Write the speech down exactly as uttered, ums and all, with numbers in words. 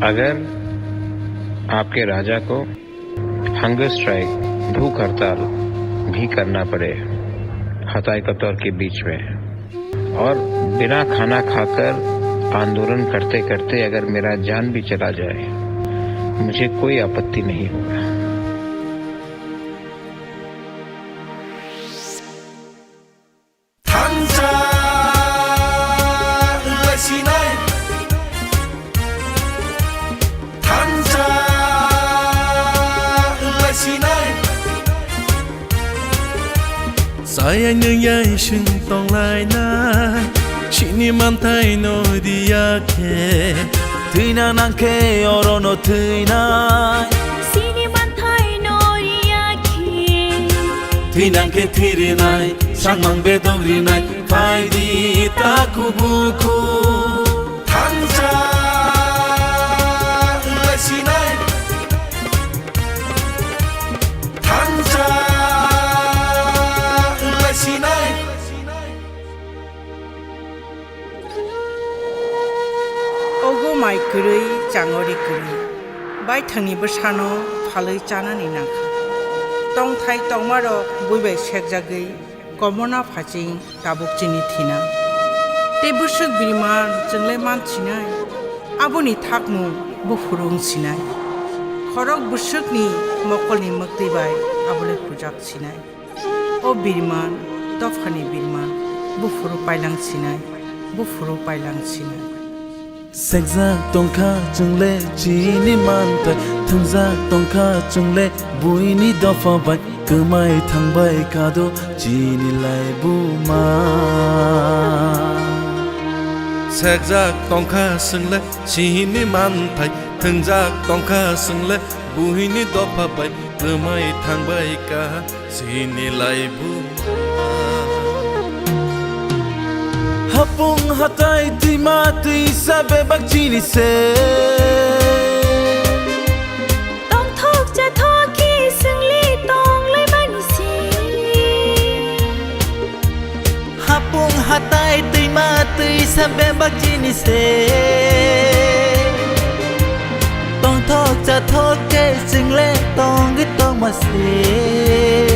अगर आपके राजा को हंगर स्ट्राइक, भूख हड़ताल भी करना पड़े हताई कतौर के बीच में, और बिना खाना खाकर आंदोलन करते करते अगर मेरा जान भी चला जाए, मुझे कोई आपत्ति नहीं होगा। Thansa wnglasinai, thansa wnglasinai. Sayang nung yai sung tonglainai, sini manthai no diya khe. Thwina nangkhe orono thwinai. Sini manthai no riya khe. Thwinang khe thwirinai, sangmang bedok rinai, phaidi taku buku. Thansa wnglasinai. Thansa wnglasinai. Ogo mai kwrwi, changori kwrwi, baithangni bwsano phalwi chanani nangkha. Tongthai tongmarok bui bai sekjagwi komorna phaching tabuk chini thina. Tei bwswk biriman chwnglai mansinai, aboni thakmung buphuru wngsinai. Khorok bwswkni mokolni mwktwi bai abolai hujak sinai. O biriman, dophani biriman, buphuru pailang sinai, buphuru pailang sinai. Sekjak tongkha chwngle chini manthai, thwngjak tongkha chwngle buini dopha bai, kwmai thangbai kado chini laibuma. Sekjak tongkha chwngle chini manthai, thwngjak tongkha chwngle buini dopha bai, kwmai thangbai kha. Chini laibuma. Hapung hatai twima twisa bebak chini se. Tongthok chathok khe swngli tonglaimani se. Hapung hatai twima twisa bebak chini se. Tongthok chathok khe chwngle tongwi tongma se.